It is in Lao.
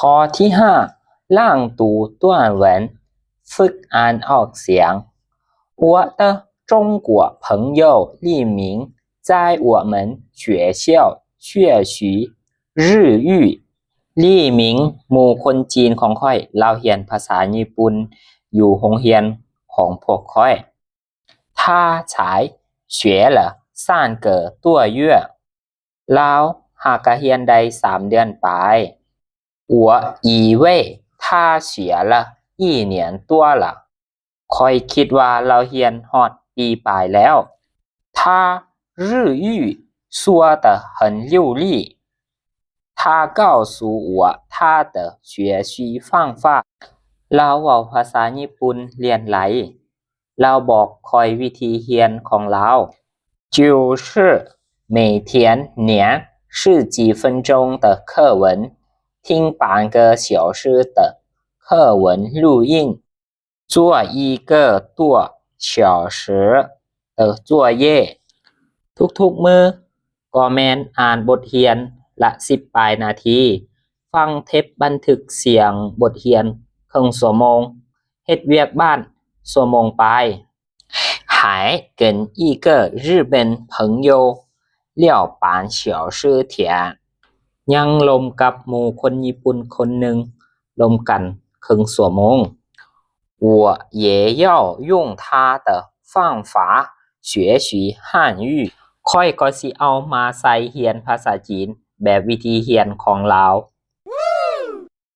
ຂໍ້ທີຫ້າ 朗读短文 ຝຶກອ່ານອອກສຽງ. 我的中国朋友丽明在我们学校学习日语。 ລີມິງ ໝູ່ຄົນຈີນຂອງຂ້ອຍ ລາວຮຽນພາສາຍີ່ປຸ່ນຢູ່ໂຮງຮຽນຂອງພວກຂ້ອຍ. 他才学了三个多月. ລາວຫາກະຮຽນໄດ້ສາມເດືອນປາຍ. 我以为他学了一年多了. ຂ້ອຍຄິດວ່າລາວຮຽນຮອດປີປາຍແລ້ວ. 他日语说得很流利。他告诉我他的学习方法. ລາວເວົ້າພາສາຍີ່ປຸ່ນຫຼຽນໄຫຼ. ລາວບອກຂ້ອຍວິທີຮຽນຂອງລາວ. 就是每天念十几分钟的课文，听半个小时的课文录音，做一个多小时的作业。 ທຸກໆມື້ກໍແມ່ນອ່ານບົດຮຽນລະສິບປາຍນາທີ, ຟັງເທັບບັນທຶກສຽງບົດຮຽນເຄິ່ງຊົ່ວໂມງ, ເຮັດວຽກບ້ານຊົ່ວໂມງປາຍ. 还跟一个日本朋友聊半小时天。 ຍັງລົມກັບໝູ່ຄົນຍີ່ປຸ່ນຄົນໜຶ່ງ ລົມກັນເຄິ່ງຊົ່ວໂມງ. 我也要用他的方法学习汉语。 ຂ້ອຍກໍຊິເອົາມາໃສ່ຮຽນພາສາຈີນແບບວິທີຮຽນຂອງລາວ.